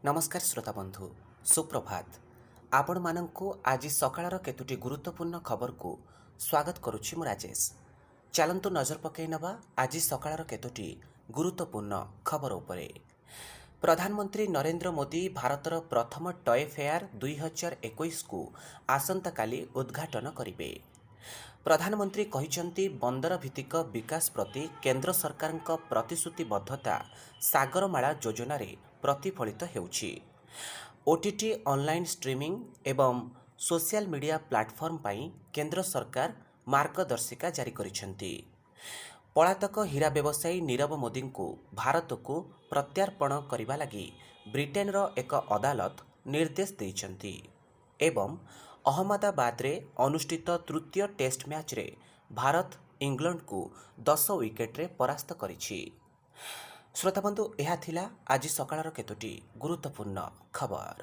ନମସ୍କାର ଶ୍ରୋତାବନ୍ଧୁ, ସୁପ୍ରଭାତ। ଆପଣମାନଙ୍କୁ ଆଜି ସକାଳର କେତୋଟି ଗୁରୁତ୍ୱପୂର୍ଣ୍ଣ ଖବରକୁ ସ୍ୱାଗତ କରୁଛି ମୁଁ ରାଜେଶ। ଚାଲନ୍ତୁ ନଜର ପକାଇ ନେବା ଆଜି ସକାଳର କେତୋଟି ଗୁରୁତ୍ୱପୂର୍ଣ୍ଣ ଖବର ଉପରେ। ପ୍ରଧାନମନ୍ତ୍ରୀ ନରେନ୍ଦ୍ର ମୋଦି ଭାରତର ପ୍ରଥମ ଟୟ ଫେୟାର 2021କୁ ଆସନ୍ତାକାଲି ଉଦ୍ଘାଟନ କରିବେ। ପ୍ରଧାନମନ୍ତ୍ରୀ କହିଛନ୍ତି, ବନ୍ଦର ଭିତ୍ତିକ ବିକାଶ ପ୍ରତି କେନ୍ଦ୍ର ସରକାରଙ୍କ ପ୍ରତିଶ୍ରୁତିବଦ୍ଧତା ସାଗରମାଳା ଯୋଜନାରେ ପ୍ରତିଫଳିତ ହେଉଛି। ଓଟିଟି, ଅନଲାଇନ୍ ଷ୍ଟ୍ରିମିଂ ଏବଂ ସୋସିଆଲ ମିଡିଆ ପ୍ଲାଟଫର୍ମ ପାଇଁ କେନ୍ଦ୍ର ସରକାର ମାର୍ଗଦର୍ଶିକା ଜାରି କରିଛନ୍ତି। ପଳାତକ ହୀରା ବ୍ୟବସାୟୀ ନୀରବ ମୋଦିଙ୍କୁ ଭାରତକୁ ପ୍ରତ୍ୟାର୍ପଣ କରିବା ଲାଗି ବ୍ରିଟେନର ଏକ ଅଦାଲତ ନିର୍ଦ୍ଦେଶ ଦେଇଛନ୍ତି ଏବଂ ଅହମ୍ମଦାବାଦରେ ଅନୁଷ୍ଠିତ ତୃତୀୟ ଟେଷ୍ଟ ମ୍ୟାଚ୍ରେ ଭାରତ ଇଂଲଣ୍ଡକୁ 10 ୱିକେଟରେ ପରାସ୍ତ କରିଛି। ଶ୍ରୋତାବନ୍ଧୁ, ଏହା ଥିଲା ଆଜି ସକାଳର କେତୋଟି ଗୁରୁତ୍ୱପୂର୍ଣ୍ଣ ଖବର।